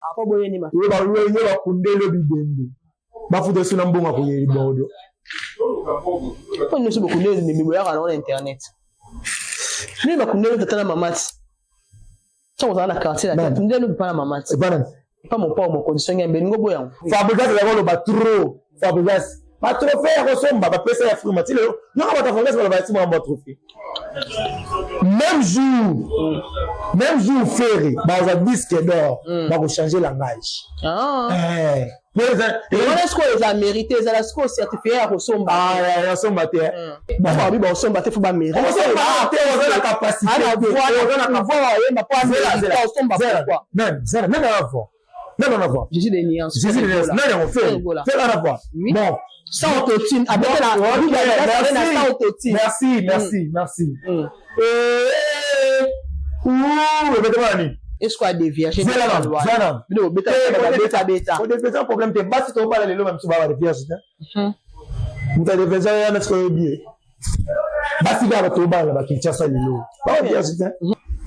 Apo boye ni ma. Yo ba yo ba kundelo bibembe. Bafuta suna mbongo koye bordeaux. Po nyoso bokundelo bibembe boyaka na internet. Nini bakundelo tata na mama ti. Ntango ozala na quartier na tundelo epa na mama ti. Epa nani? Epa mopao mokonzi songi ya mbelingo boyango. Fabregas azalaka koloba trop. Fabregas ba trophée ya kosomba bapesa ya frima ti lelo yoka bato ya Fabregas baloba ti makambo ya trophée. Même jour, même jour Ferre bazwa disque d'or, bako changer langage. Ah. Eh. Wana sikoyo eza mérité, ezala sikoyo certifié ya kosomba. Ah, ya kosomba te. Babi bakosomba te, fo bamérite. Okosomba te, oza na capacité te. Oza na voix oyemba po amérite osomba pourquoi? Même, zela, même na voix. Même na voix. Jésus de nuance. Jésus de nuance. Nani yango Ferre? Ferre na voix. Bon. Sans autotune. Abetela merci. Sans autotune. Merci, merci, merci. Eh, ouh, ebetela nini? Est-ce qu'on a déviergé? Zela nanu, zela nanu. Bino beta beta beta. Kodévierger problème te. Basi tobala lelo bamisu baba dévierge te. Moto adévierge wana sikoyo oyebi ye. Basi kaka tobala ba Kinshasa lelo. Baba vierge te.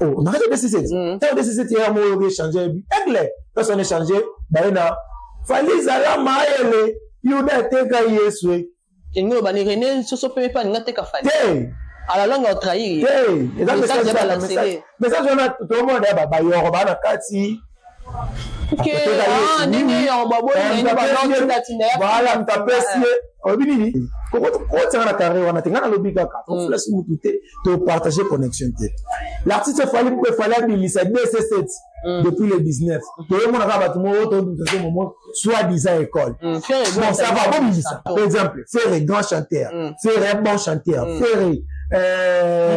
Oh, na kati ya DCC. Ntango DCC ya moko oyoki échange yebi. Aigle, personne échange, baye na Fally zala mayele, Yuda ateka Yesu. Elingi oloba ni René soso mpe mpe alingi ateka Fally. Te. À la longue otrahir. Te. Eza Message message ya wana, balancele. message wana tomona ya bayoro baa na kati. Ok, ah, ndenge yango baboyi na banaotindatinda ya Voilà, moto apesi ye olobi nini kokotianga na carré wana te. Ngai nalobi kaka kofulasi mutu te, topartage connexion te. L'artiste Fally mpo efali abimisa dc7 depuis le 19, toyomona kaka bato moko tobimisa so momo soit disant école. Bon, ça va, bobimisa. Par exemple, Ferre, grand chanteur. Ferre, bon chanteur. Ferre,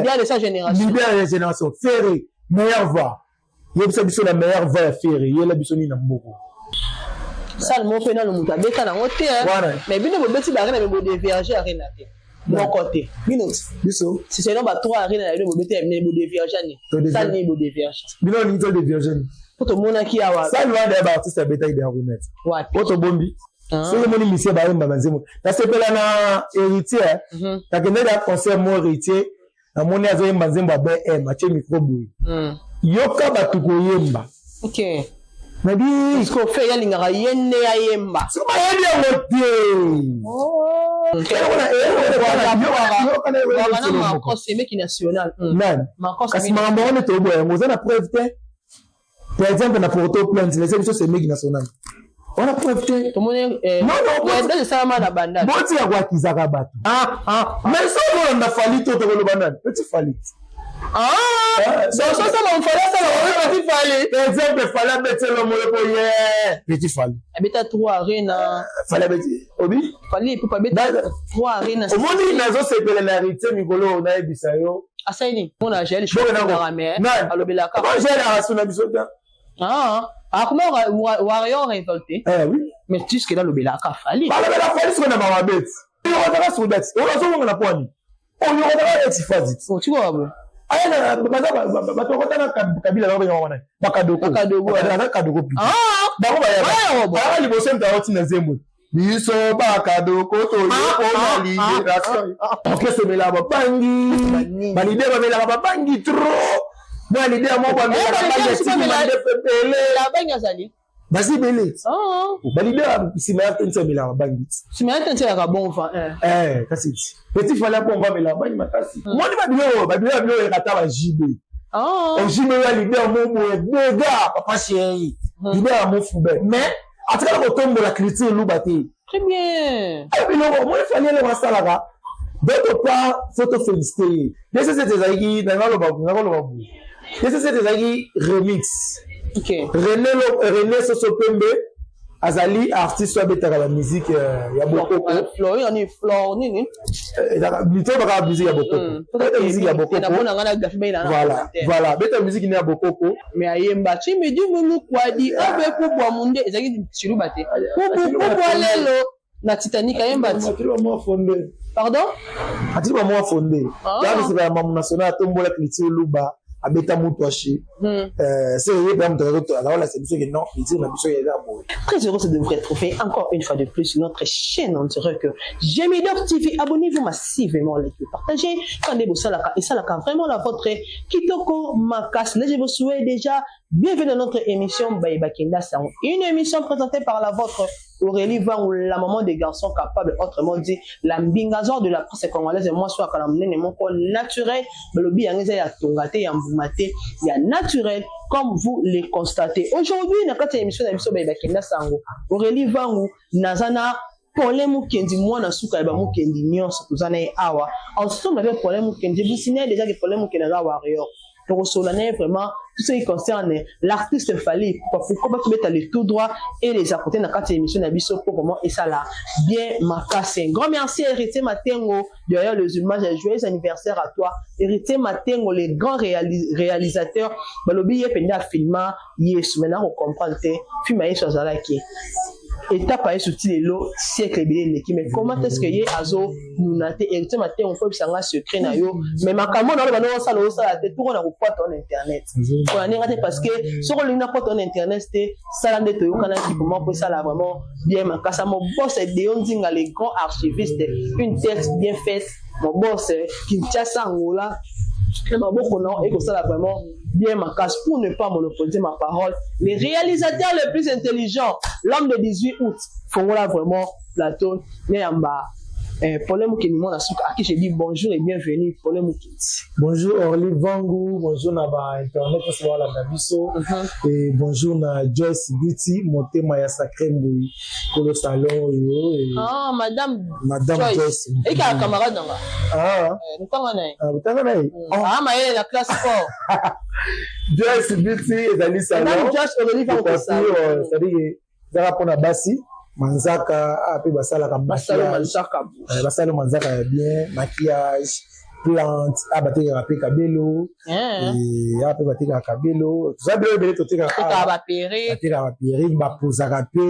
leader de sa génération. Leader de la génération. Ferre, meilleure voix. Yebisa biso la meilleure voix ya Ferre, yela biso nini na mboko? Sale moko mpe nano moto abeta nango te. Wana. Mais bino bobeti baarena, me bodévierge arena te moko te bino. Biso? Si sinon ba trois arena na bino bobeti ya bino, bodévierge ni sale nini bodévierge? Bino olingi to dévierge ni? Po tomonaki awa. Sale wana ya baartiste abetaki deya kuna te. Wapi? Po tobombi. Soki omoni misie bayemba banzembo, nasepela na Héritier. Nakendaki ya concert mo Héritier, namoni azoyemba nzembo ya BM, atie micro boye, yoka bato koyemba. Nabi Parce que Ferre alingaka ye nde ayemba. Soki bayebi yango te. Wana Marcos emeki national. Nani? Marcos. Kasi makambo yango nde toboya yango, oza na preuve te. Par exemple, na porto plainte lese biso semeki national wana, preuve te. Tomoni. Non, non. Esalama na bandal. Botika koakizaka bato. Mais so ozolanda Fally to tokoloba nani? Petit Fally. Sosala mofali, asala petit Fally. Par exemple, Fally abetelo moloko ye petit Fally. Abeta trois arena. Fally abeti obi. Fally epupa abeta trois arena. Omoni, nazosepela na Héritier mikolo oyo, nayebisa yo. Asali nini? Mona Jael mais alobelaka. Jael akasuna biso te. Ah, akoma warrior révolté. Eh oui. Mais jusque là alobelaka Fally. Balobela Fally sikoyo na mama beti oyokotaka sodati oyo azowonga na pwani oyokotaka neti Fadi. Otikoka boye. Aya bato bakota na Kabila, bango benga wana bakadoko. Bakadogo. Aza kadoko plus. Bango bayaka liboso, moto aotina nzembo biso bakadoko toyepona libération. Orchestre emelaka babangi, baleader bamelaka babangi trop. Mwa leader moko amelaka bangi, atiki mandefu ebele. Bangi azali. Baza ebele baleader nsima ya tensi amelaka bangi. Nsima ya tensi ayaka bon vent. Kasi petit Fally bon vent, amelaka bangi makasi. Moni babiloko babiloko babiloko ekata ba JB. JB oyo leader mo boye dega papa chéri, leader ya mofube, mais atikala kotombola culture luba te. Très bien. Biloko omoni Fally eloko asalaka. D'autre part, faut tofélicité ye. Dc7 ezalaki, nakoloba boye, dc7 ezalaki remix. René, René Soso Pembe azali artiste oyo abetaka bamusique ya bokoko. Flore nini, flore nini? Tobaka musique ya bokoko, beta musique ya bokoko. Voilà, beta musique ne ya bokoko. Me ayemba chimidi mulukwadi obe kubwa munde, ezalaki chiluba te, kubwa lelo na Titanic ayemba ti. Pardon. Atili bamwa fonde ya ya mamu national, atombola culture luba, abeta mutu ashi se ye mpe moto azawolasa biso ke non, culture na biso eza boye. Très heureux de vous retrouver encore une fois de plus sur notre chaîne en direct Gemidor TV. Abonnez-vous massivement, likez, partagez. Quand vous et ça vraiment la votre Kitoko Makas. Là, je vous souhaite déjà Bienvenue dans notre émission Baye Bakenda Sango. Une émission présentée par la vôtre Aurélie Vangu, la maman des garçons capables, autrement dit, la mbingazor de la presse congolaise, et moi, soit kala munene moko naturel, balobi yango eza ya tonga te, ya mbuma te, ya naturel, comme vous le constatez. Aujourd'hui, na kati ya émission na biso Baye Bakenda Sango, Aurélie Vangu, naza na Paulin Mukendi, mwana suka ya ba Mukendi nyonso, toza na ye awa. Ensemble avec Paulin Mukendi, je vous signale déjà que Paulin Mukendi aza warrior. Tokosola na ye vraiment tout ce qui concerne l'artiste Fally Ipupa. Pourquoi pas tobeta le tout droit et les à côté na kati ya émission na biso pour comment esala bien makasi. Un grand merci à Héritier Matengo derrière les images, joyeux anniversaire à toi Héritier Matengo, le grand réalisateur. Balobi ye penda filma Yesu, maintenant ko comprendre te film ya Yesu azalaki étape ya Yesu ti lelo siècle ebele eleki, mais comment est-ce que ye azo nuna te? Héritier Matengo, faut yebisa nga secret na yo, mais makambo na oloba ndenge osala osala te toko na kopwata na internet mpona ndenge te, parce que soki olingi na pwata na internet te, sala nde toyokanaki comment po esala vraiment bien makasi. Mon boss Deo Nzinga, le grand archiviste, une tête bien faite, mon boss Kinshasa Angola na maboko na ekosala vraiment bien makasi. Pour ne pas monopoliser ma parole, le réalisateur le plus intelligent, l'homme de 18 août, fongola vraiment plateau neyamba Paulin Mukendi, mwana suka, à qui je dis bonjour et bienvenue, Paulin Mukendi. Bonjour Orly Vangu, bonjour na ba internet nyonso balanda biso et bonjour na Joyce Beauty, motema ya Sacré Mbui, kolo salon oyo et Ah, madame. Madame Joyce. Joyce. Eka camarade nanga. Ah, Ntanga na ye. Ah, otanga na ye. Ah, mayele na classe fort. Joyce Beauty ezali salon Madame Joyce Aurélie Vangu. coiffure, c'est-à-dire ezaka mpona basi manzaka ah, mpe basalaka Basalo maquillage. manzaka. Basala manzaka ya bien, maquillage, plante, ah, batekaka mpe kabelo. Eh, awa mpe batekaka kabelo, toza biloko ebele totekaka Teka awa. ba perruque. Batekaka baperruque, bapozaka mpe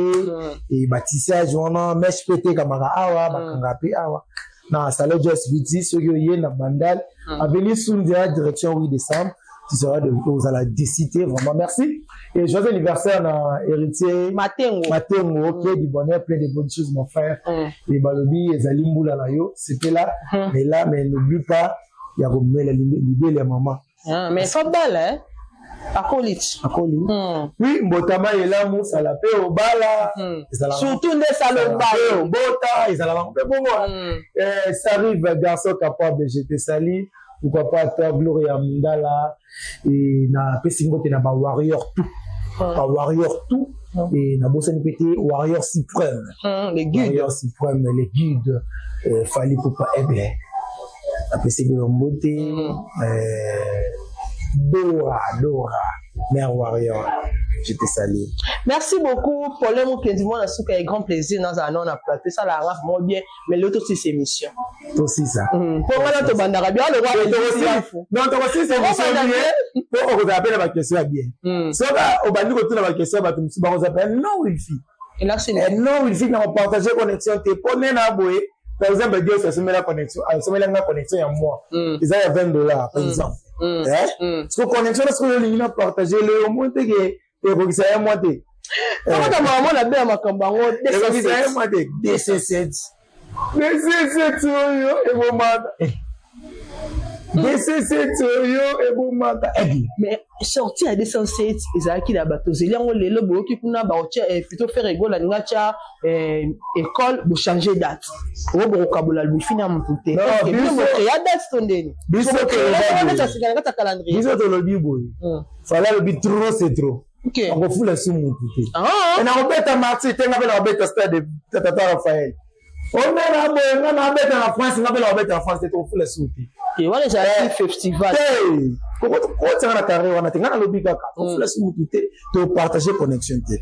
e batissage wana, mèche mpe etekamaka awa, bakangaka mpe awa na salon Joyce Beauty. Soki oye na Bandal, avenue Sundia, direction 8 décembre, tu seras de ozala décité. Vraiment merci et joyeux anniversaire na Héritier Matengo. Matengo, plein du bonheur, plein de bonnes choses, mon frère. Et balobi ezali mbula na yo, c'était là, mais là, mais n'oublie pas ya komela libele ya mama. Ah, mais faut belle, hein. Akoliti. Akoli. Oui, mbotama elamu, sala mpe obala. Ezalaka Surtout nde sala mpe obala. obota, ezalaka mpe bongo. Ça arrive, garçon capable, je te salue. Pourquoi pas toi, Gloria Mundala, et na pesi mbote na ba warrior tout. Ba warrior tout et na bosani mpe te warrior suprême. Les guides. Warrior suprême, les guides, Fally Ipupa Aigle. Apesi bino mbote, Dora, Dora, mère warrior, je te salue. Merci beaucoup, Paulin Mukendi, mwana suka et grand plaisir dans un nom à plateau. Ça la raf moi bien, mais l'autre aussi c'est émission. Tosisa. Pour moi, to bandaka bien le roi. Non, tokosisa émission bien po okozala mpe na baquestion ya bien. Soki obandi kotuna baquestion ya bato mosusu, bakozala mpe non wifi. Et là, c'est Non wifi na kopartage connexion te mpo nde na boye. Par exemple, Dios asomela connexion, asomela nga connexion ya moi, eza ya 20 $, par exemple. Eh? Soki connexion na soki olingi na partage le omoi te ke ekokisa ya mwa te. Kaka mama na be ya makambo yango. Ekokisa ya mwa te. DC7, DC7 oyo ebomaka, DC7 oyo ebomaka aigle. Mais sortie ya 207 ezalaki na bato ozeli yango lelo, boyoki kuna baotia plutôt Ferre Gola alinga tia école, bochange date oyo bokokabola wifi na motu te. Non, bino bocréa date to ndeni? Biso Bocréa date ya sika na kati ya calendrier. Biso tolobi boye, Fally alobi trop c'est trop. Akofula su mutu te. Ah. Nakobeta Martyrs te, nga mpe nakobeta stade Tata Raphaël omena boye, nga nabeta na France, nga mpe nakobeta na France te, tokofula su te. Te, wana ezalaki festival. Te, kotianga na carré wana te, nga nalobi kaka tokofula su mutu te, topartage connexion te.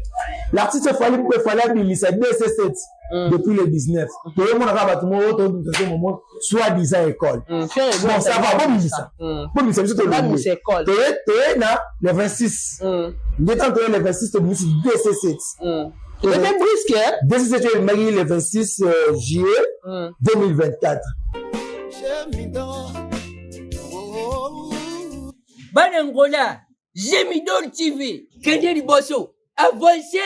L'artiste Fally mpe Fally abimisa dc7 depuis le 19, toyomona kaka bato moko tobimisa so momo soit disant école. Ferre Bon, ça va, bobimisa, bobimisa biso. Babimisa école. Toye na le 26 nde ntango toye le 26, tobimisi dc7. C'était brusque, hein? Dc7 oyo ebimaki le 26 juillet 2024. Gemidor. Oh, Bana Ngola, Gemidor TV, kende liboso, avance.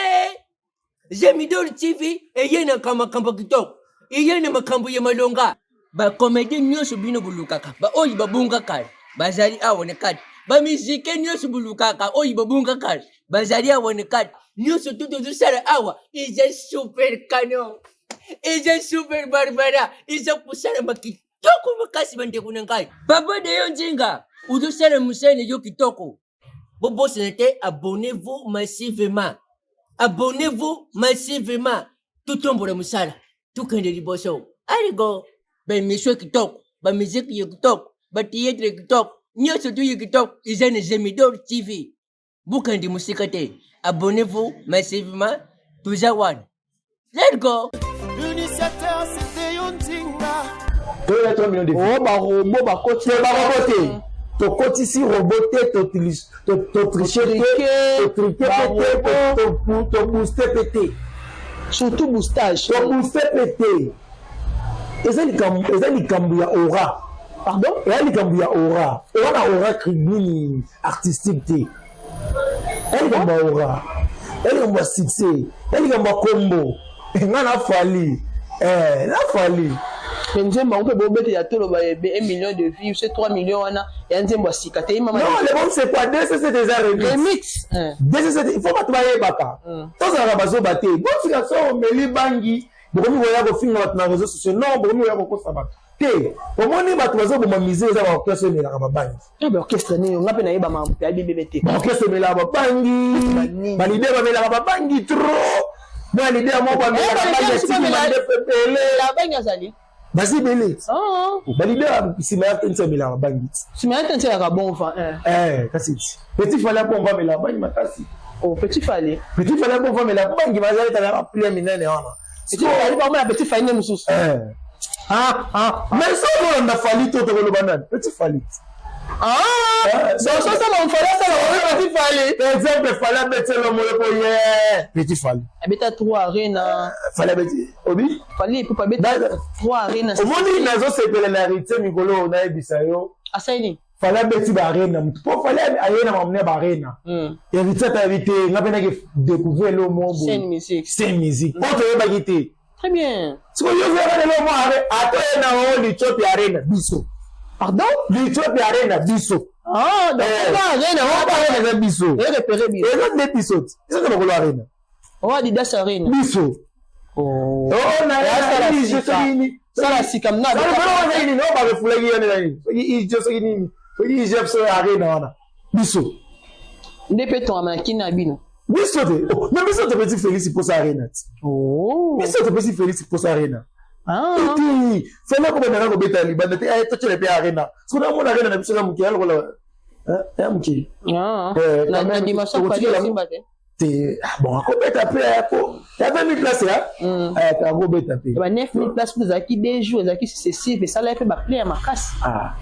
Gemidor TV eye na makambo kitoko, eye na makambo ya malonga. Bacomédien nyonso bino bolukaka, baoyo babungaka bazali awa na kati. Bamizike nyonso bolukaka oyo bobungaka bazali awa na kati. Nyonso tu tozosala awa eza super canon, eza super barbara, eza kosalama kitoko makasi bandeko na ngai. Papa Deyo Nzinga, ozosala mosala na yo kitoko. Bobosana te, abonnez-vous massivement, abonnez-vous massivement, totombola mosala, tokende liboso. Aligo baemission kitoko, bamiziki ya kitoko, batheatre ya kitoko, nyonso tu ya kitoko eza na Zemidor TV. Bokende mosika te, abonnez-vous massivement, toza wana. Let's go. L'initiateur, c'était Yonzinga. Toyela 3 millions de vues. Oh, barobo bakoti. Te barobo te. Tokotisi robot te, totriche te, totrike pe te, tobooste pe te. Surtout boostage. Tobooste pe te. Eza likambo, eza likambo ya aura. Pardon? Eza likambo ya aura. Oza na aura nini artistique te. Eza likambo ya aura. Eza likambo ya succès. Eza likambo ya kombo. Nga na Fally. Eh, na Fally. Mais nzembo yango mpe bobetela toloba ebe 1 million de vues, c'est 3 millions wana ya nzembo ya sika te. Mama. Non, le bon c'est quoi? DCC déjà remix. Remix. DCC, il faut bato bayebaka. Tozalaka bazoba te. Botika so omeli bangi, bokomi koya kofinga bato na réseaux sociaux. Non, bokomi koya kokosa bato. Te, omoni bato bazoboma musée eza ba orchestre emelaka babangi. Ah, ba orchestre nini? Nga mpe nayeba makambo ya bibebe te. Ba orchestre emelaka babangi, ba leader bamelaka babangi trop. Mwa leader moko amelaka bangi atiki mandefu ebele. Babangi azali. Baza ebele. Ba leader nsima ya tensi amelaka babangi. Nsima ya tensi ayaka bon vent. Eh, kasi Petit Fally bon vent amelaka bangi makasi. Oh, Petit Fally. Petit Fally bon vent amelaka bangi bazali tala ba plia minene wana. Petit Fally ba mona Petit Fally ne mosusu. Eh. Mais so olanda Fally to tokoloba nani? Petit Fally. Ah, so so ça mon Fally ça la Petit Fally. Par exemple Fally abetelo moloko ye. Petit Fally. Abeta 3 arena. Fally abeti obi? Fally epupa abeta 3 arena. Omoni nazosepela na héritier mikolo nayebisa yo. Asali nini? Fally abeti ba arena mutu po Fally aye na mamne ba arena. Héritier atayebi te nga mpe nake découvrir eloko moko boye. Scène musique. Scène musique. Po toyebaki te. Très bien. Sikoyo yo ozwaka lelo mwa are ata oye na o Litiopi arena biso. Pardon? Litiopi arena biso. Ah, donc arena, o arena eza biso. E repéré biso. Eza nde biso. Eza nde lokolo arena. O Adidas arena. Biso. Oh. Oh, na sala sika. sika. Sala sika mna. Sala sika nini? O ba refulaki yo nini? Soki IGF soki nini? Soki IGF soki arena wana. Biso. Nde pe tongama na kina bino. Biso te. Mais biso topesi Félix posa arena. Oh. Biso topesi Félix posa arena. Ah. Ete Félix kobanda kobeta libanda te, eh totyela pe arena. Soki namona arena na biso ya moke ya lokola ya moke. Ah. Na dimension Fally osimba te. Te, bon akobeta pe ako. Ya 20 000 places ya. Eh akobeta pe. Ba 9 000 places ezalaki 2 jours ezalaki successive esala pe ba plein ya makasi. Ah.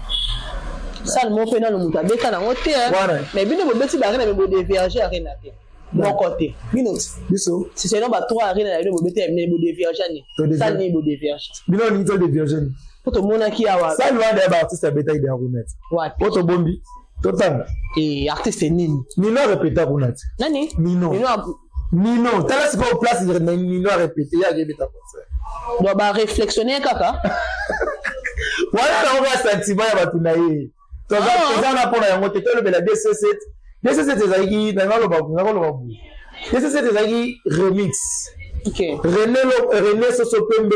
Salle moko mpe nano moto abeta nango te. Mais bino bobeti ba arena mais bodevierge arena te. Moko te. Bino biso. Si c'est non ba 3 arena na bino bobeti ya bino bodevierge ni. Salle ni bodevierge. Bino olingi to devierge ni. Po tomonaki awa. Salle wana ya ba artiste abetaki de kuna te. Wapi? Po tobombi. Totanga. Eh artiste nini? Nino répéta kuna te. Nani? Nino. Nino Nino, tala sikoyo place Nino a répété ye akebeta concert. Donc ba réflexionner kaka. Wana nango kaka sentiment ya bato na ye. Toza na mpona yango te, tolobela DC7. DC7 ezalaki nangaloba boye. DC7 ezalaki remix. Okay. René Soso Pembe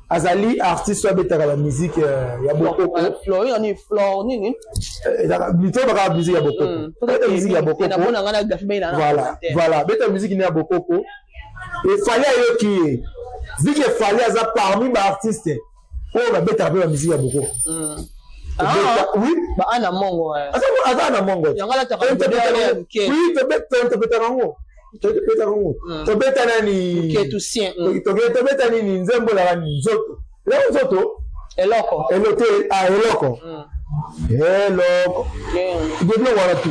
azali artiste oyo abetaka ba musique ya bokoko. Flore nini Flore nini? Mito baka musique ya bokoko. Beta musique ya bokoko. Voilà, voilà, beta musique ya bokoko. Et Fally ayoki ye. Vu que Fally aza parmi ba artistes oyo babetaka mpe ba musique ya bokoko. Oui, ba ana mongo. Aza na mongo. Yango alataka Oui, tobetaka yango. Tobetaka yango. Tobeta nani? Tobeta nini? Nzembo elaka nini? Nzoto. Eloko nzoto? Eloko. Eloko te, ah eloko. Eloko. Biloko wana tu.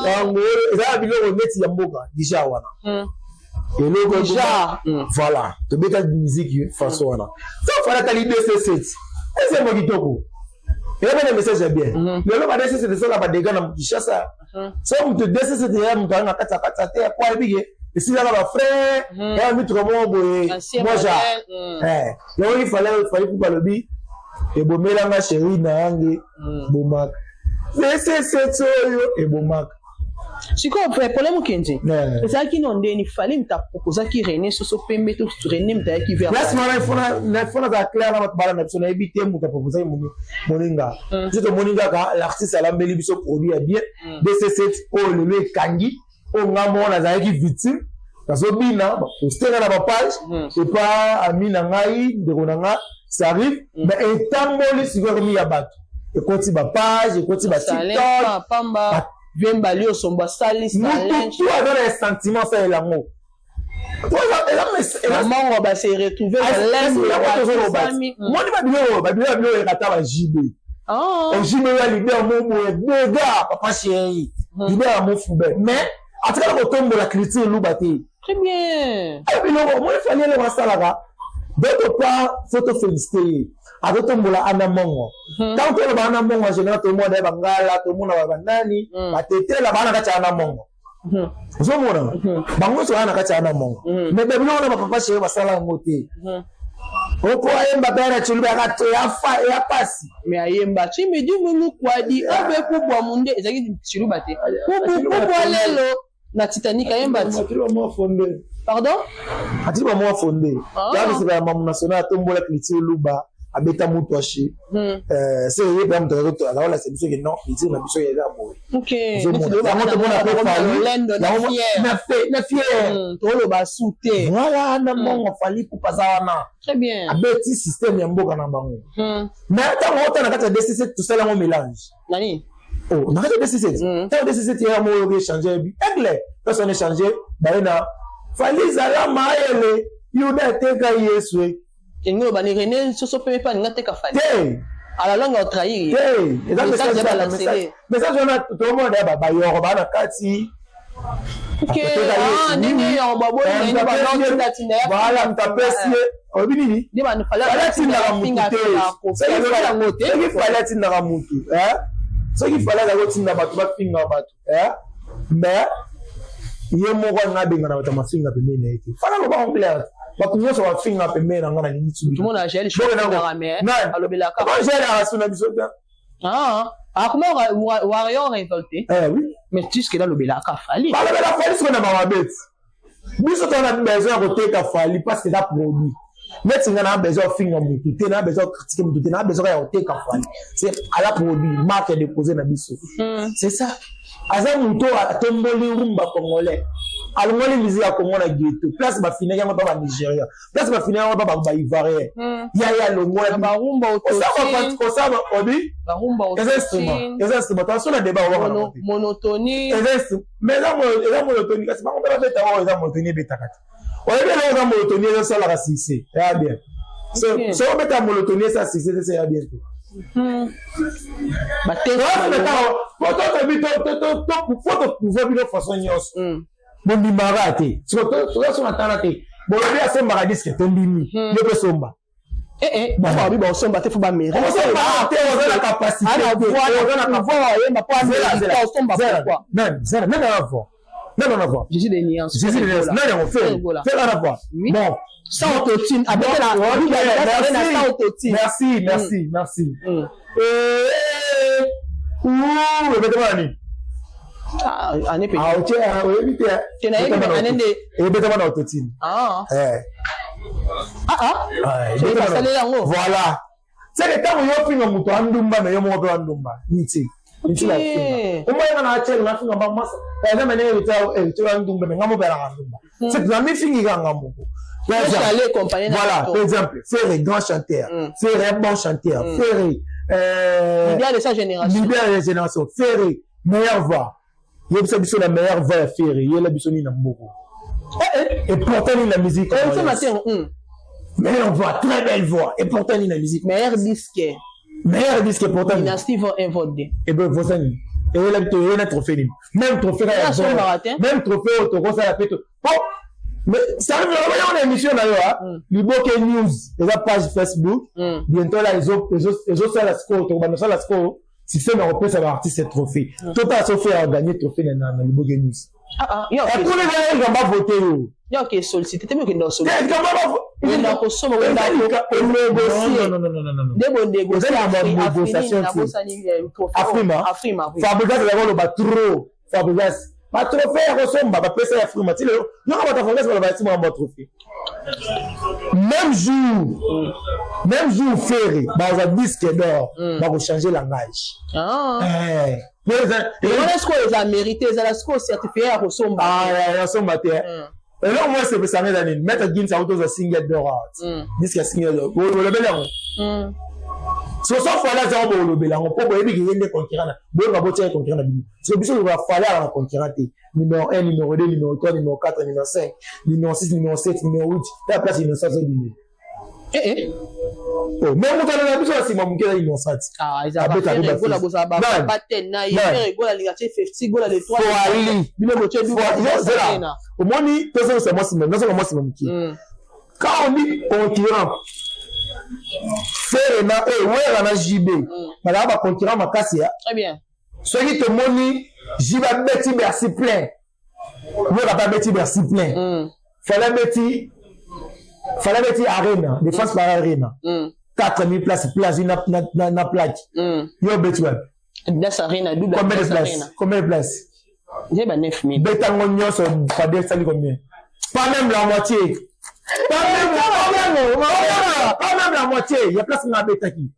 Yango ezala biloko neti ya mboka déjà wana. Eloko déjà. Voilà, tobeta musique façon wana. So fala tali 2C7. Eza kitoko. Eza na message ya bien. Lelo ba 2C7 esala ba dégâts na Kinshasa. So mutu 2C7 ya mutu anga kata kata te po ayebi ke esilaka ba frère ya mituka moko boye moi ja. Eh, yango il fallait Fally mpo balobi ebomelanga chéri na yange bomaka. Dc7 oyo ebomaka. Sikoyo problème okenze ezalaki no ndeni Fally moto aproposaki René Soso Pembe to René moto ayaki vers Place wana, il faut nazala clair na bato bala na biso. Nayebi te moto aproposaki moninga. Biso tomoni kaka l'artiste alambeli biso produit ya bien, dc7 oyo lelo ekangi. Oyo nga moko nazalaki victime, nazobina, baposte nga na bapage epa ami na ngai, ndeko na nga, ça arrive. Mais etamboli sikoyo, ekomi ya bato, ekoti bapage, ekoti baTikTok. Pamba viembali osombo asali. Mutu tu aza na sentiment asalela yango. Mongo base retrouve. Moni babiloko, babiloko ekata ba JB, JB ya leader mo boye, dega papa chéri, leader ya mofube, mais atikala kotombola culture luba te. Très bien. Biloko moni Fally eloko asalaka, d'autre part faut tofélicité ye, azotombola ana mongo. Ntango toloba ana mongo, en général tomona ye bangala, tomona banani, batetela baa na kati ya ana mongo. Ozomona bango nyonso baa na kati ya ana mongo, mais babiloko na bapapa chéri basala yango te. Oko ayemba mpe na tshiluba ya pasi. Mais ayemba chimidimulu kwadi obe kubwa munde, ezalaki tshiluba te. Kubwa lelo na Titanic ayemba ti. Pardon. Atili bamwa fonde ya mamu national, atombola culture luba, abeta mutu ashi se ye mpe moto azawolasa biso ke non, culture na biso eza boye. Yango tomona mpe Fally na fier. Toloba su te. Voilà, na mbongo Fally Ipupa aza wana. Très bien. Abeti système ya mboka na bango, mais ntango ota na kati ya dcc, tosala yango mélange. Nani? Oh, na kati ya dc7, ntango dc7 ya moko oyoki échange yebi aigle, personne échange baye na Fally zala mayele, Yuda ateka Yesu. Elingi oloba ni René Soso mpe mpe alinga teka Fally? Te. À la langue otrahir. Te, eza message. Message wana tomona ya bayoro baa na kati. Ndenge yoro baboyi. Voilà, moto apesi ye, olobi nini? Fally atindaka mutu te. Soki Fally atindaka mutu, soki Fally azali kotinda bato bafinga bato, mais ye moko alinga abengana bato ya mafinga pembeni na ye te. Fally aloba en clair: bato nyonso bafinga pembeni na nga, nalingi. Alobelaka. Asuna biso te. Akoma warrior révolté. Oui. Mais jusque là alobelaka Fally. Balobela Fally sikoyo na bamabeti. Biso toza na besoin ya koteka Fally parce que eza produit. Neti nga na besoin ofinga mutu te, na besoin ocritiquer mutu te, na besoin ya koteka Fally. C'est ala produit, marque déposé na biso, c'est ça. Aza moto atomboli rumba congolais, alongoli musique ya Congo na ghetto, place bafinaki yango mpa Banigéria, place bafinaki yango mpa Baivoirien. Ya ye alongola. Barumba. Kosala obi eza instrument, eza instrument. Toaso na débat. Monotonie. Eza, mais eza monotonie, kasi bango mpe babeta oyo eza monotonie, ebetaka te. Oyebi eloko eza monotonie ezosalaka succès eya bien. So obeta monotonie, esa succès te, eya bien te. Po toprouve bino façon nyonso, bondimaka te. Toza so na tala te, bolobi asombaka disque, tondimi, yo mpe somba. Babi baosomba te, fo bamérite. Te, oza na capacité. Osomba pourquoi? Nani ana voix? Nani ana voix? Jésus de nuance. Jésus de nuance, nani yango? Ferre, Ferre ana voix. Bon. Sans autotune, abetela na sans autotune. Merci, merci, merci. Ebetama na nini? Ane pe. Oyebi te? Te, nayebi ane nde. Ebetama na autotune. Ah ah, basaleli yango. Voilà, seke ntango yo ofinga moto andumba, me yo moko mpe wandumba niti nti na finga omoyenga na atiele nafinga bamasa. Par exemple, ndenge héritier andumba, me nga mo mpe alaka ndumba, c'est na mifingika nga moko. Voilà, par exemple, Ferre, grand chanteur, Ferre, bon chanteur, Ferre, leader de sa génération. Leader de sa génération, Ferre, meilleure voix. Yebisa biso na meilleure voix ya Ferre, yela biso nini na mboko et pourtant nini na musique? Meilleure voix, très belle voix, et pourtant nini na musique? Meilleur disque. Meilleur disque, pourtant. Dynastie vaut un vote. Et ben vosa nini? Eyela eyela trophée nini? Même trophée kaka, même trophée oyo tokosala mpe to mais ça arrive na émission na yo Liboke News, eza page Facebook. Bientôt là ezosala sikoyo, tokobanda osala sikoyo système ya kopesa baartiste trophée. Totala soki ya gagner trophée na Liboke News. Ekuna eza bavote yo. Yo oke sollicité te, okenda kosolliciter, okenda kosomba, okenda konégocier nde bonégocier. Afrima. Afrima. Fabregas azalaka koloba trop. Fabregas, batrophée ya kosomba bapesa ya Afrima ti lelo. Yoka, bato ya Fabregas baloba ti makambo ya trophée. Même jour, même jour Ferre bazwa disque d'or, bakochange langage. Wana sikoyo eza mérité, ezala sikoyo certifié ya kosomba. Yasomba te. Eloko moko esepesanga eza nini? Maître Gims auti ozwa single d'or, disque ya single d'or. Olobeli yango soso Fally azango, bokolobela yango mpo boyebi ke ye nde concurrent na boyoka, botia ye concurrent na bino. So biso lokola Fally aka na concurrent te, numéro 1, numéro 2, numéro 3, numéro 4, numéro 5, numéro 6, numéro 7, numéro 8, ta place Innocent azobimela. Eh. Oh, mais moto alala biso na nsima moke eza Innocent. Gola bozala bate na ye, Gola alinga tie 50 Gola le 3. Fally. Bino botie. Zela, omoni, tozongisa mwa nsima, nazonga mwa nsima moke. Quand on dit concurrent, Ferre na Wera na JB bazala baconcurrent makasi ya Très bien. Soki tomoni JB abeti Bercy plein, Wera mpe abeti Bercy plein, Fally abeti, Fally abeti Arena, Défense par Arena, 4000 places, place na plaque. Yo obeti wapi? Adidas Arena, double. Combien de places? Combien de places? J'ai ba 9000. Betango nyonso, Fally esali combien? Pas même la moitié, pas même, pas même, pas même la moitié ya place nga abetaki.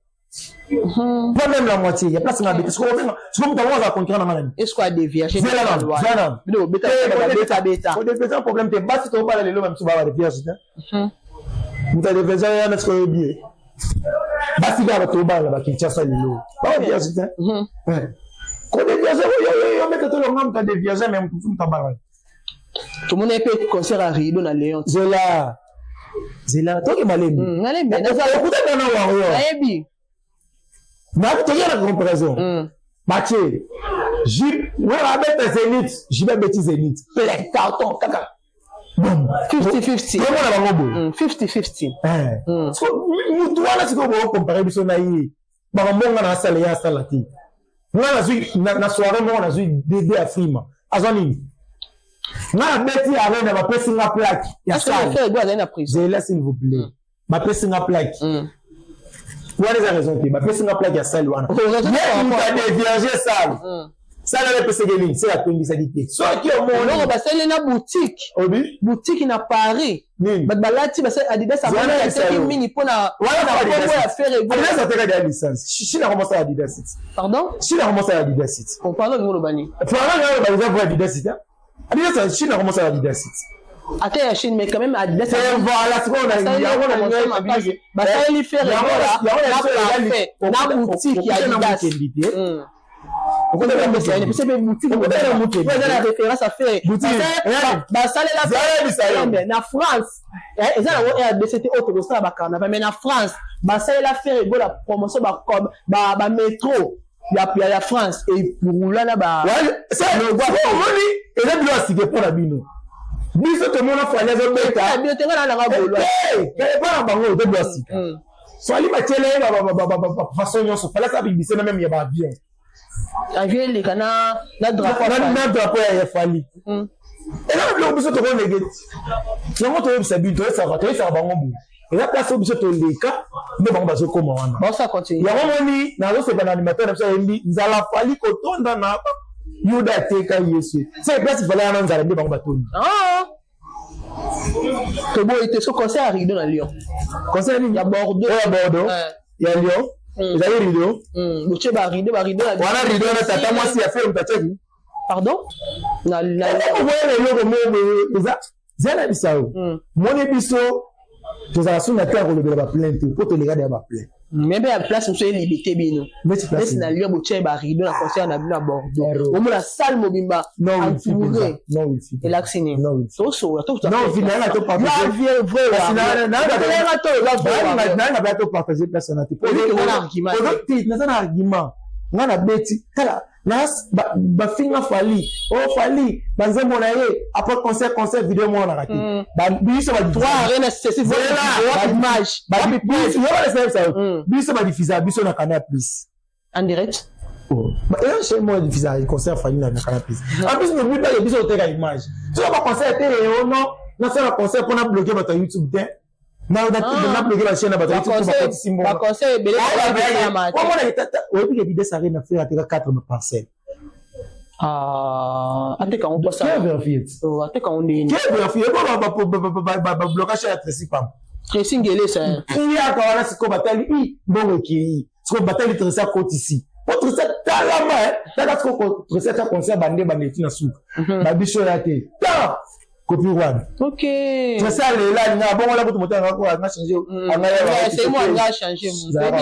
Pas même la moitié ya place nga abeti. Sikoyo sikoyo moto yango aza concurrent na nga nani? Est-ce qu'on a déviagé? Zela nanu, zela nanu. Bino beta beta beta. Kodévierge problème te. Basi tobala lelo, bamisu baa badévierge te. Moto adévierge yana sikoyo oyebi ye. Basi kaka tobala bakinshasa lelo baa vierge te. Kodévierge yo mete tolonga moto adévierge, mais moto mosusu moto abala. Tomoni mpe concert ya rideau na Léon. Zela, zela, toke malembe. Nalembe. Okutana na warrior. Nayebi. Toke na comparaison. Batie Wera abeta Zénith, JB abeti Zénith plein, carton kaka. 50-50. Tomona bango boye. 50-50. Mutu wana sikoyo bokocomparer biso na ye, makambo nga na asala, ye asala te. Nga nazwi na soirée moko, nazwi dd Afrima, azwa nini? Nga nabeti Arena, bapesi nga plaque ya salle. Zela, s'il vous plaît. Bapesi nga plaque wana, eza raison te. Bapesi nga plaque ya salle wana, ye mutu adévierge salle. Salle wana epesaki nini? Se atondisaki te. Soki omoni Basali na boutique. Obi Boutique na Paris. Nini? Bato balati, basali Adidas ateki mingi mpona kombo ya Ferre. Adidas ateka dia licence. Chine akomosala Adidas. Pardon? Chine akomosala Adidas. Pardon, olingi oloba nini? Pardon, oloba eza po Adidas te. Adidas, Chine akomosala Adidas. Ata ya Chine, mais quand même Adidas. Voilà, sikoyo Basaleli Ferre na boutique ya Adidas, eza na référence à Ferre. Basalela na France, eza nango RDC te oyo tokosala bacarnaval, mais na France basalela Ferre Gola promotion, bamétro ya France epurula na ba Omoni, eza bilo ya sike mpo na bino. Biso tomona Fally azobeta. Bino te, nga na nanga golo. Mpo na bango eza bilo ya sika. Fally batiele ye façon nyonso. Fally asala publicité na même ya baavion. Avion eleka na drapeau. Na drapeau ya Fally. Eza na biloko biso tokolege yango. Toyebisa bino, toyebisaka bango boye: eza place oyo biso toleka nde bango bazokóma wana. Yango moni nazosepa na animateur na biso ayembi nzala Fally kotonda na Yuda ateka Yesu. Se place Fally wana nzala nde bango batondi. Toboyi te. So concert ya rideau na Lyon. Concert nini? Ya Bordeaux. Ya Bordeaux, ya Lyon ezali rideau. Botie barideau, barideau. Wana rideau wana, tata mwasi ya Ferre moto atiaki. Pardon? Oboyena eloko moko boye eza zela bisa yo. Moni, biso tozala so na te ya kolobela baplein te, mpo toleka deya baplein. Mais mpe ya place mosusu elibete bino. Neti na Lyon, botia barideau na concert na bino ya Bordeaux, omona salle mobimba entouré. Elakisi nini? Tosola. Nanga topartage place wana te. Naza na argument. Nga na beti, tala, bafinga Fally o Fally banzembo na ye après concert, concert video monanaka te. Biso biso badiffusa biso na Canal Plus. En direct. Eza chaîne moko diffusa concert Fally na Canal Plus. En plus, n'oublie pas que biso toteka image. Soki baconcert te, ono Nasala concert mpo na bloquer bato ya YouTube te. Na bloquer bachaîne na bato ya YouTube bakotisi mbongo. Baconseil ebele esalama te. Omona etata oyebi ke Adidas Arena, Ferre ateka 4 baparcelle. Ah, ateka yango mposa. Ke vérifier? Ateka yango ndeni? Ke vérifier? Bo bablocage ya Tracy Pamba. Tracy Ngelesa. Iyaka wana sikoyo batali i mbongo ekei, sikoyo batali Tracy akotisi po Tracy atalama. Tala sikoyo, Tracy ata concert bande bande eti na suka, babiso ya te ta kopi wana. Tracy alela, alinga abongola kutu moto anga change. Anga change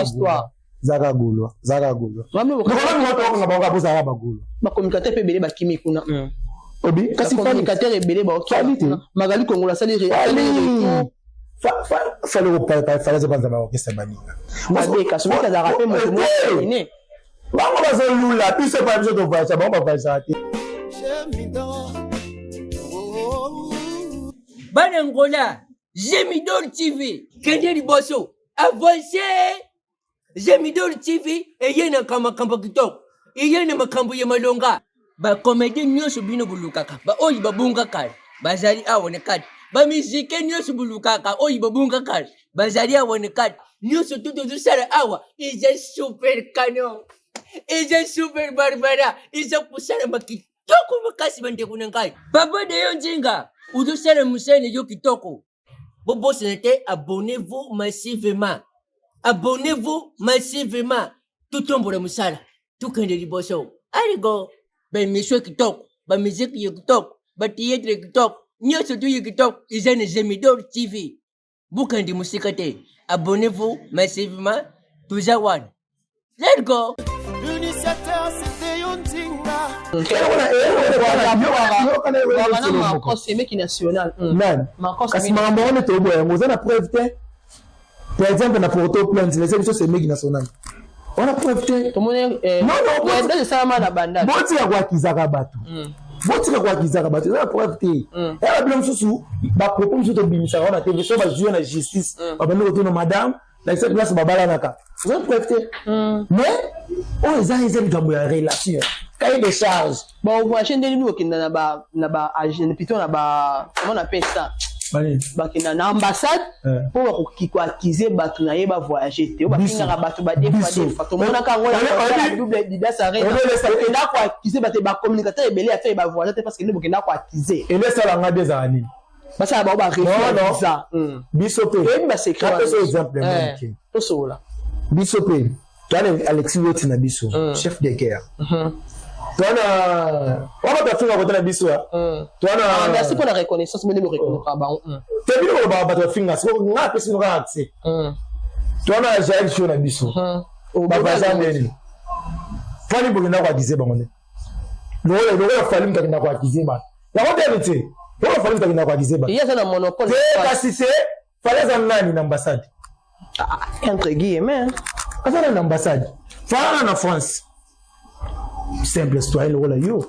histoire. Zaka gaulois, zaka gaulois, okanga bango bozalaka bagaulois. Bacommunicateur mpe ebele bakimi kuna. Obi kasi. Bacommunicateur ebele Fally te. Magali Kongola asali. Fally Fally azopanza baorchestre baninga. Mabe, kasi soki azalaka mpe moto moko. Bango bazolula biso epa biso tovoyagea, bango bavoyageaka te. Bana Ngola, Gemidor TV kende liboso, avance. Gemidor TV eye na makambo kitoko, eye na makambo ya malonga. Bacomédien nyonso bino bolukaka, baoyo babunga kala, bazali awa na kati. Bamusike nyonso bolukaka, oyo babunga kala, bazali awa na kati. Nyonso tu tozosala awa eza super canon, eza super barbara, eza kosalama kitoko makasi. Bandeko na ngai, papa Deyo Nzinga ozosala mosala yo kitoko. Bobosana te, abonnez-vous massivement, abonnez-vous massivement. Totombola mosala, tokende liboso. Aligo baémission kitoko, bamusique ya kitoko, bathéâtre ya kitoko, nyonso tu ya kitoko eza na Gemidor TV. Bokende mosika te, abonnez-vous massivement, toza wana. Let's go. L'initiateur, c'était yo Nzinga. Wana Marcos emeki national. Nani? Kasi makambo wana toboya yango, oza na preuve te. Par exemple, na porto plainte lese biso semeki national wana, preuve te. Tomoni esalama na banda. Botika koakizaka bato, botika koakizaka bato, eza na preuve te. Eya babilo mosusu, bapropos mosusu tobimisaka wana te. So bazwi na justice, babandi kotuna madame na cette place babalanaka, oza preuve te. Mais oyo eza likambo ya relation, cahier de charge. Bavoyage ndenge nini okenda na ba plutôt na ba, comment on appelle ça, bakenda na ambassade mpo bakoki koaccuser bato na ye bavoyage te, oyo bafingaka bato badefa defa. Tomonaka yango na double Adidas Arena, bakenda koaccuser bato, bacommunicateur ebele ya Ferre bavoyage te parce que nde bokenda koaccuser. Ele esalanga nde ezala nini? Basala bango barefus visa. Biso mpe toyebi basecret. Napesa exemple moke. Tosola. Biso mpe toana Alexis Weti na biso, chef de guerre. Toana wana bato bafinga kota na biso. Toana Merci mpo na reconnaissance, mene boreconnaître bango. Te, bino kolobaka bato bafinga, siko nga apesi bino kaka accès. Toana Jael Show na biso, bavaza ndeni Fally bokenda koaccuser bango nde lokola Fally moto akenda koaccuser bato yango te te, lokola Fally moto akenda koaccuser bato. Ye aza na monopole. Te, kasi te, Fally aza nani na ambassade? Entre guillemets. Aza nani na ambassade? Fally na France, simple citoyen lokola yo.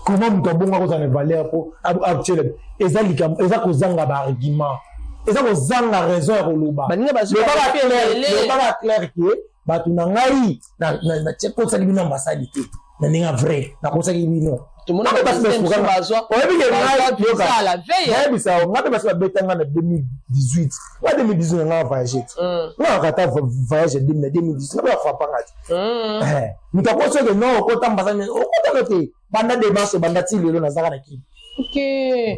Comment moto abonga kozala na valeur mpo actuel? Eza likambo, eza kozanga baargument, eza kozanga raison ya koloba. Lobaka clair ke bato na ngai nakosaki bino ambassade te na ndenge ya vrai, nakosaki bino. Oyebi ke nayebisa nga mpe basi babetanga na 2018. Nga 2018 na nga voyage te, nga kaka voyage na 2018, nga mpe bafrapanga te. Moto akosi oke non, okota ambassade, okotano te. Banda démarche, banda ti lelo nazaka na Kini.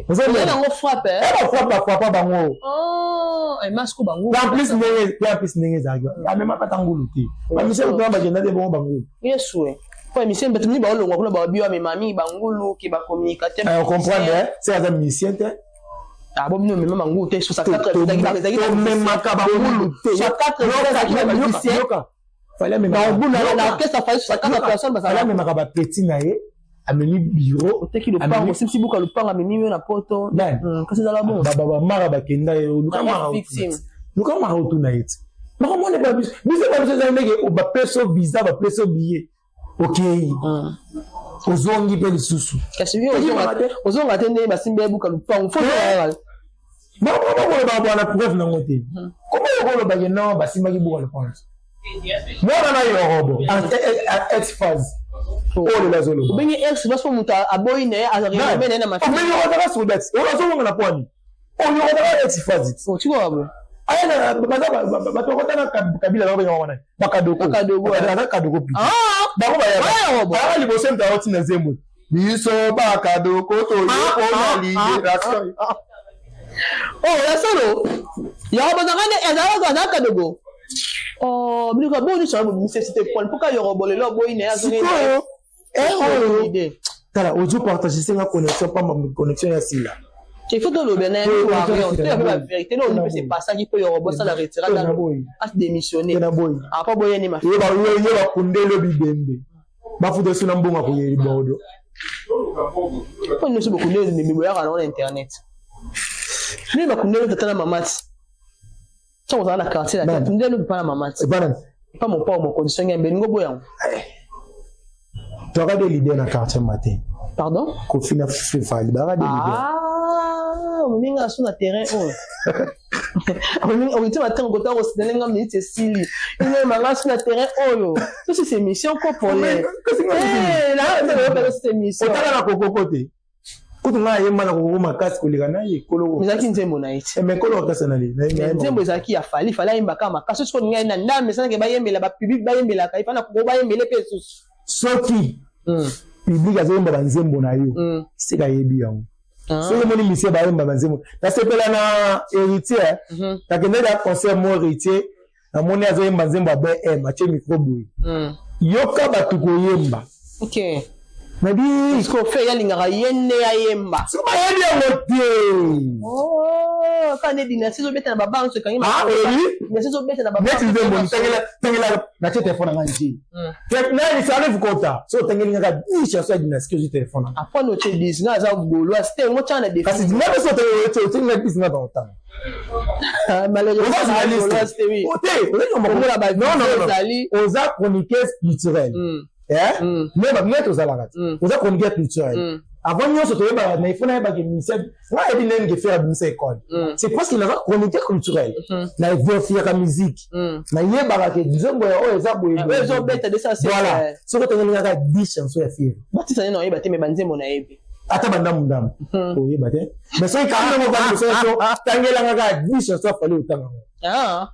Yango frappe. Bafrappe, bafrappa bango. Masque bango. En plus ndenge, en plus ndenge ezalaki, bamemaka ata ngulu te. Bamisele tona bakenda te bongo bangulu. Yesu, po émission bato mingi baolongwa kuna, babi bamema mingi bangulu ke bacommunicateur. Comprendre, se aza musicien te. Ah bon, bino mema bangulu te? Tomemaka bangulu te. Na orchestre Fally, 64 personnes bazala. Amemaka bapeti na ye, amemi bureau. Oteki lopango, osimisi buka lopango, amemi yo na Poto, kasi ezala bon. Bamara bakenda ye, luka mara, luka mara otuna ye ti makambo wana. Biso babiso eza ndenge bapesa visa, bapesa billet, okei, ozongi mpe lisusu. Kasi ozonga te ndenge basimbi ebuka lupango. Fo Bakoloba bwana preuve nango te. Koma okolobake non, basimbaki buka lupango. Mwana na yorobo ex phase oyo lelo azoloba. Obengi ex basi po moto aboyi na ye, aza na ye na mafinga. Ozaka soldat oyo azowanga na pwani. Oyokozaka neti fazi. Otikoka boye. Aya baza bato bakota na Kabila, bango bengaka wana bakadoko. Bakadoko. Aza kadoko plutôt. Ah! Bango Baya bayaka liboso, moto aotina nzembo: "Biso bakadoko toyepona libération." Oh, ya solo, yango bazalaka nde ezalaka azalaka kadogo. Oh, biloko bongo nyonso wana bobimisi te pole mpoka Yorobo lelo aboyi na ye, azongi. Sikoyo oyo, tala, ozo partage senga connexion pamba, connexion ya sila. Il faut toloba na ye warrior to yape bavérité no mpe se passaki mpo Yorobo asala retirada, adémissionné. Na boyi. Apa boyeni ma. Ye bakundeli bibembe, bafuta so na mbongo akoyeli bordo. Mpo nyonso bokundeli bibembe, boyaka nango na internet. Nini bakundeli tata na mama ti ntango ozala na quartier na kundeli mpa na mama ti epa mopao mokonzi songi ya mbelingo boyango. Toaka de leader na quartier matin. Pardon? Kofi na Fally baka de leader. Ah, oninga asu na terrain oyo olingi matango kota kosinale nga minute esili inemanga asu na terrain oyo. Sosi c'est émission kopole. Émission. Otala na kokoko te, kutu ngai ayemba na kokoko makasi koleka na ye kolo. Ezalaki nzembo na ye ti. Mais kolo makasi na ye. Nzembo ezalaki ya Fally. Fally ayembaka makasi. Soki oningai na ndambe esalaki bayembela bapublic, bayembelaka epa na koko, bayembele mpe susu. Soki public azoyemba banzembo na yo, sika ayebi yango. Soki omoni misie bayemba banzembo, nasepela na Héritier. Nakendaki ya concert mo Héritier, namoni azoyemba nzembo ya BM, atie micro boye, yoka bato koyemba. Nabi. Fe alingaka ye nde ayemba. Soki bayebi yango te. Kaka nde Dynastie ezobeta na babanso ekangi. Dynastie ezobeta na neti nzembo tangela, natie telefone nanga nje nani ça arrive kota. So otangeli ngaka 10 chanson ya Dynastie, ozwi telefone nanga. Apone otie 10, nga aza gaulois te, ngo tia na défi. Kasi nga mpe so otangeli nga 10, nga baotanga. Malheureusement te, oui. Te, oza chroniqueuse culturelle, me tozalaka te. Oza chroniqueur culturel, avant nyonso toyebaka na ifo nayebaka émission nga yebi ndenge Ferre abimisa école. C'est parce que naza chroniqueur culturel, na vérifiaka musique, nayebaka ke nzembo ya oyo eza boye. Voilà, soki otangeli kaka 10 chanson ya Ferre. Batisa nde naoyeba te, me banzembo nayebi. Ata bandamu ndamu oyeba te, mais soki kaka ndenge ovandi liboso nyonso, tangelanga kaka 10 chanson ya Fally, otanga yango.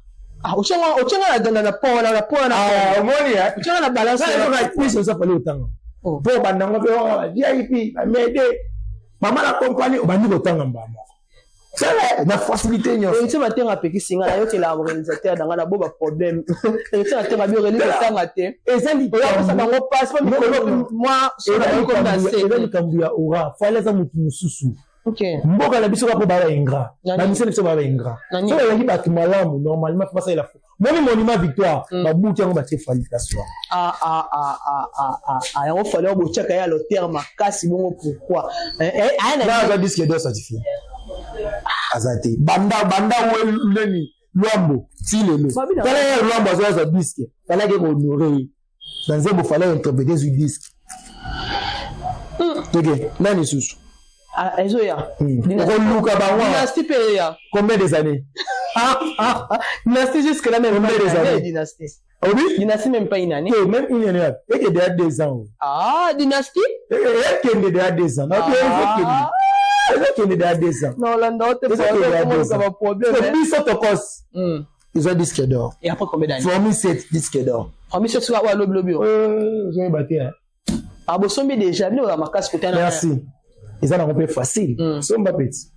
Otianga na po wana, na po wana. Omoni? Otianga na balance. Kaka 10 chanson ya Fally, otanga mpo bandango mpe VIP bamede mama na compagnie, obandi kotanga mbala moko na facilité nyonso. Héritier Matenga apekisi nga nayokela réalisateur na nga na bo baproblème. Héritier Matenga bi Aurélie kotanga te. Eza oyapesa bango mpasi po mikolo mwa. Eza likambo ya aura. Fally aza motu mosusu. Mboka na biso kaka mpo baa baingrat, bamisia na biso baa baingrat. So bazalaki bato malamu, normalement faut basalela moni monument Victoire, babuki yango, batie Fally place wana. Yango Fally oyo botiaka ye alotere makasi bongo, pourquoi? Aza disque d'or certifié aza te. Banda banda neni Lwambo ti lelo, tala ye Lwambo azwa disque, Fally ake kohonorer ye na nzembo. Fally interprété, ezwi disque. Toke nani susu? Ezoya. Okoluka bango. Dynastie mpe eya. Combien des années? Dynastie jusque là même. Combien des années? Dynastie. Obi. Dynastie même pas une année. Eh, même une année eke déjà 2 ans. Ah, Dynastie. Ekende déjà 2 ans, ezokende déjà 2 ans. Non, olanda te. Problème biso tokos ezwa disque d'or. Et après combien d'années? Formule 7, disque d'or. Formule 7 soka oyo alobi lobi. Ozoyeba te. Ah, bosombi déjà bino oza makasi kotana. Merci, eza nango mpe facile, somba petit.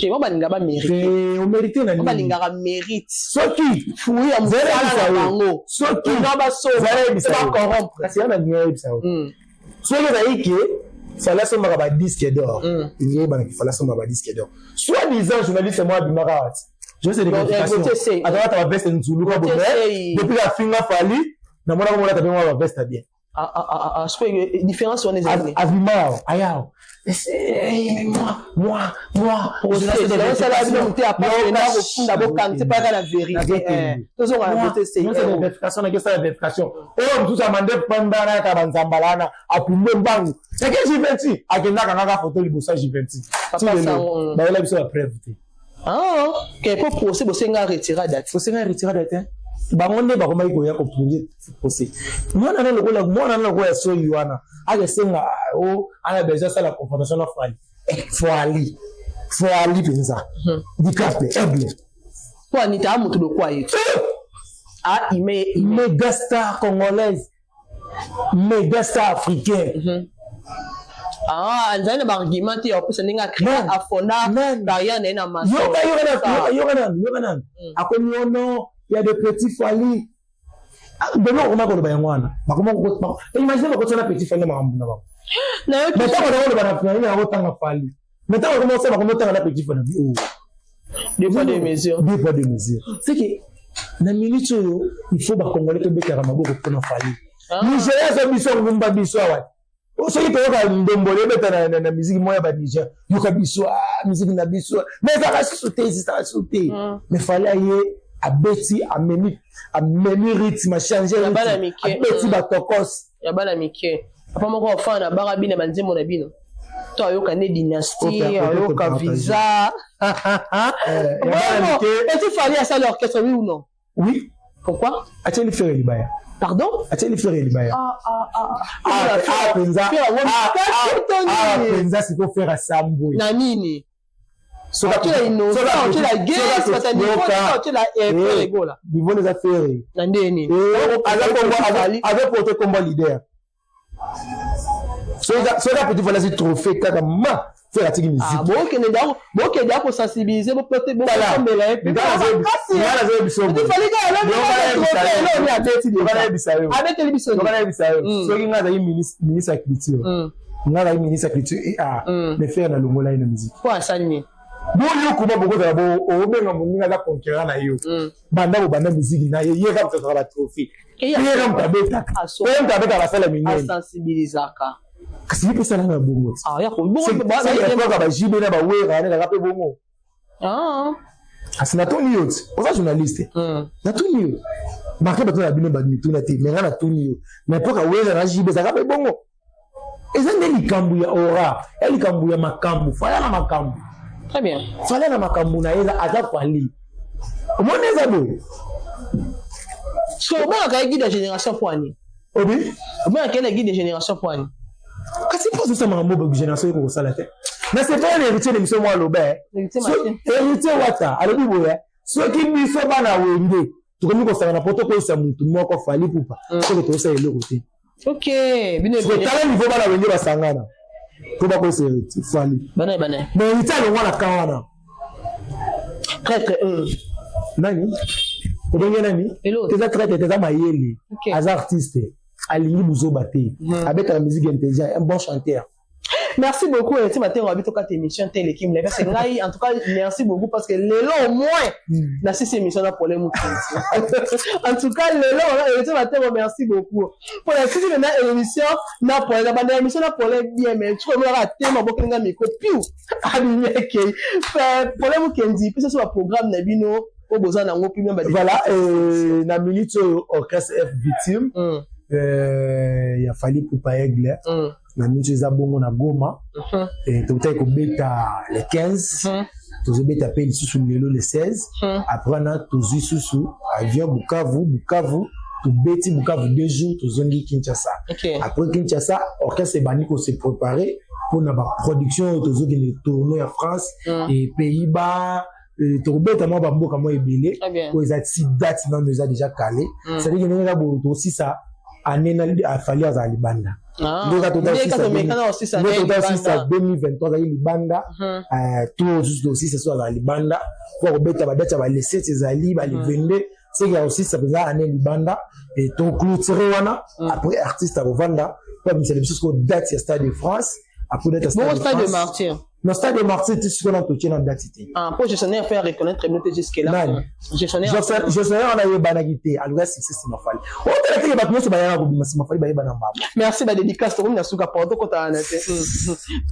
Te, mo balinga bamérite. Omérite na nini? Balingaka mérite. Soki fruit ya mosala na bango. Soki bacorrompre. Kasi ya na ninga yebisa yo, soki ezali ke Fally asombaka badisque d'or, elingi yebanaki Fally asombaka badisque d'or. Soit disant journaliste mo abimaka wati, journaliste de qualification, azalaka baveste nzuluka boye. Depuis afinga Fally, namonaka monata mpe mwa baveste bien. Différence wana ezali. Avima aya, moi moi Osala bino te apakofunda, bokangisi mpaka na vérité, tozonga na vérification. Nakesala vérification oyo mosusu amande pamba yaka banzambala wana, apumbwe mbangu eke J26, akendaka kaka foto liboso ya J26, bayela biso bapreuve te. Ke po procès bosenga retirada te? Bosenga retirada te. Bango nde bakomaki koya koprouver procès. Mwana na lokola mwana na lokola soyi wana akesenga o ana besoin asala confrontation na Fally. Fally Fally mpenza Dicap Aigle. Mpo Anita a moto lokwa ye a ime. Méga star congolaise, méga star africain. Ah, azali na baargument te ya kopesa ndenge acréa, afonda carrière na ye na maso. Yoka, yoka nanu, yoka nanu. Akomi ono ya de petit Fally beno, okoma koloba yango wana. Bakoma imagine bakotisa na petit Fally na makambo na bango. Nayoki. Mais ntango nakoloba na nini, nakotanga Fally, mais ntango bakoma kosala, bakoma otanga na petit Fally. Oh. Deux poids, deux mesures. Deux poids, deux mesures. C'est que na minute oyo, il faut bacongolais tobetaka maboko mpona Fally. Nigeria aza biso, ngumba biso awa. Soki toyoka ndombolo ebeta na musique moko ya baniger, yoka biso musique na biso, mais ezalaka susu te, ezalaka susu te. Mais Fally aye, abeti, amemi rythme, achange Ya bana rythme, mike. abeti batokos. Ya bana mike, papa moko ofana na baka bina banzembo na bino to ayoka nde Dynastie, ayoka Visa. Ya bana mike. Petit Fally asali orchestre, oui ou non? Oui. Pourquoi? Atieli Ferre libaya. Pardon? Atieli Ferre libaya. Ah, ah, ah. Ah, ah, mpenza. Ferre, Ah, ah, mpenza siko Ferre asambwe. Na nini? Soki otiela Innocent, otiela Gaz, batanivo, otiela Ferre Gola. Niveau eza Ferre. Na nde nini? Azoporte kombo leader. Soki petit Fally asi trophée kaka, ma Ferre atiki musique. Bokende ya kosensibiliser, bokombela ye. Nayebisa yo. Abeteli biso. Nayebisa yo, soki ngai azali ministre ya culture, ngai azali ministre ya culture et art, mais Ferre nalongola ye na musique. Mpo asali nini? Boyo kuma bokozala, obenga moninga aza concurrent na yo, banda kobanda musique na ye, ye kaka moto azwaka batrophée, ye kaka moto abetaka, ye moto abetaka basala minene. Asensibilisaka. Kasi ye mpe esalaka na bongo te, bajibe na bawera wana ezalaka mpe bongo. Kasi natuni yo ti oza journaliste, natuni yo, marke bato na bino bamituna te, mais nga natuni yo, na époque awera na jibe ezalaka mpe bongo? Eza nde likambo ya ora, ya likambo ya makambo. Fally na makambo. Très bien. Fally na makambo na ye, aza Fally. Omoni, eza boye. So obengaka ye guide ya génération po ani? Obi? Obengaka ye na guide ya génération po ani? Kasi mpo azosala makambo génération eko kosala te. Na sepela na Héritier na émission moko, aloba, Héritier Wata alobi boye: soki biso bana Wenge tokomi kosangana mpo tokoyisa motu moko Fally Pupa, soki tokosala eloko te. Ok, bino. Tala niveau bana Wenge basangana mpo bakoyisa Fally. Bana bana. Mais Héritier alongwa na kan wana. Très très. Nani obenge nani? Eza traître te, eza mayele. Aza artiste, alingi buzoba te, abetaka musique intelligent, un bon chanteur. Merci beaucoup, Eti Matengo. Abi tokata émission te, eleki molai. Parce que ngai, en tout cas, merci beaucoup, parce que lelo au moins na sisi émission na problème. En tout cas, lelo, Eti Matengo, merci beaucoup pour la sisi maintenant émission na problème, na banda émission na problème bien. Mais tu vois, tema bokenga micro piu abimi, ekei problème. Kendi mpe soso baprogramme na bino oyo boza nango mpe. Voilà, na minute oyo, orchestre F Victime ya Fally Pupa Aigle, na minute eza bongo na Goma. Tokutaki kobeta le 15, tozobeta mpe lisusu lelo le 16. Après wana, tozwi susu avion Bukavu. Bukavu tobeti, Bukavu 2 jours, tozongi Kinshasa. Après Kinshasa, orchestre ebandi kose préparer mpona baproduction oyo tozokende tournoi ya France et Pays-Bas. Tokobeta mwa bamboka mwa ebele oyo eza ti date nano eza déjà calé. C'est-à-dire ndenge eza boye, tosisa année na Fally azala libanda. Ndenge tota osisa 2023 azali libanda, tour mosusu tosisa so azala libanda po akobeta badate ya bale 7, ezali bale 22, seke ya kosisa mpenza année libanda. Toclôture wana, après artiste akovanda po abimisela biso sikoyo date ya Stade de France. Après date ya Stade de Martyr. Na Stade de Martyr, ti sikoyo na totie na date te. Ah, po gestionnaire fait reconnaître bino te jusque là? Nani? Gestionnaire. Gestionnaire wana ayebanaki te, aluka succès nsima Fally. Otala teke bato nyonso bayaka kobima nsima Fally, bayebana mbabo. Merci. Badédicace, tokomi na suka, porto kotala na te,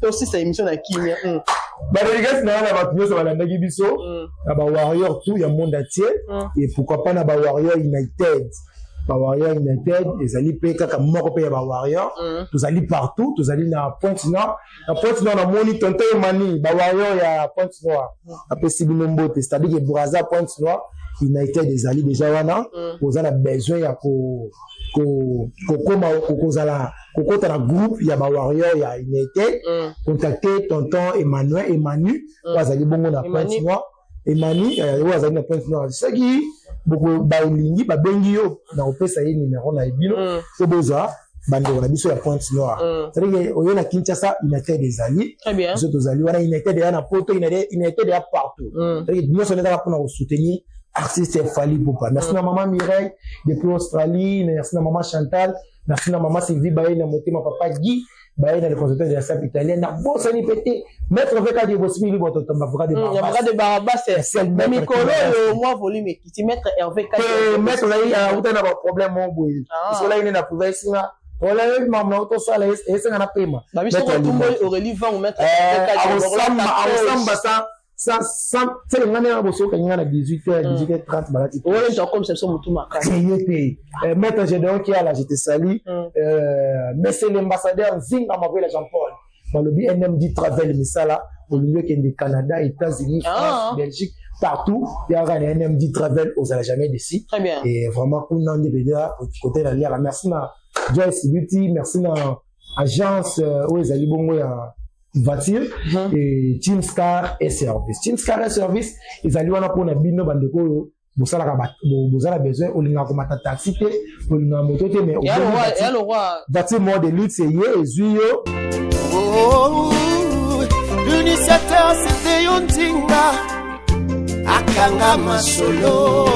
tosisa émission na kimia. Badédicace na wana, bato nyonso balandaki biso, na bawarrior tout ya monde entier, et pourquoi pas na bawarrior united. Bawarrior united ezali mpe kaka moko mpe ya bawarrior. Tozali partout, tozali na Pointe Noire. Na Pointe Noire, namoni tonton Emani. Bawarrior ya Pointe Noire, apesi bino mbote, c'est-à-dire que Braza, Pointe Noire. United ezali déjà wana. Oza na besoin ya kokoma, kozala, kokota na groupe ya bawarrior ya United, contacter tonton Emmanuel, Emanu, oyo azali bongo na Pointe Noire. Emani oyo azali na Pointe Noire, soki balingi, babengi yo na kopesa ye numero na bino po bozwa bandeko na biso ya Pointe Noire. C'est-à-dire oyo na Kinshasa, United ezali. Biso tozali wana. United eya na Poto, United eya partout. C'est-à-dire nyonso ezaka mpona kosoutenir artiste Fally Ipupa. Merci na mama Mireille depuis Australie, merci na mama Chantal, merci na mama Sylvie Baye na motema, papa Guy Baye na le conservateur de la SAP italienne. Na bosani pe te maître VK de Bosimi Liboto, avocat de Avocat de Barabas. Mikolo oyo mwa volume ekiti, maître Hervé. Maître ozali auta na baproblème mo boye, sola ine na privé esinga ola mamu na otosala esenga na pema. Aurélie Vangu, maître. Akosamba sa sele nga ndenge bosokangi nga na 18 h 18 h 30 balati. Comme ça motu makasi. Ye te, maître Gédéon Kiala, je te salue. Monsieur l'ambassadeur Nzinga Mavela Jean Paul, balobi NMD Travel, misala olingi okende Canada, États-Unis, France, Belgique, partout, yaka na NMD Travel, ozala jamais déçu. Très bien. Et vraiment kuna nde mpenza côté na liaka. Merci na Joyce Beauty, merci na agence oyo ezali bongo ya voiture et Team Star et Service. Team Star et Service ezali wana mpona bino bandeko oyo bosalaka, bozala besoin, olingaka komata taxi te, olingaka moto te, mais voiture mode de luxe ye ezwi yo. Oh, l'initiateur c'était yo Nzinga, akanga masolo,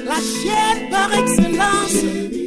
la chaîne par excellence.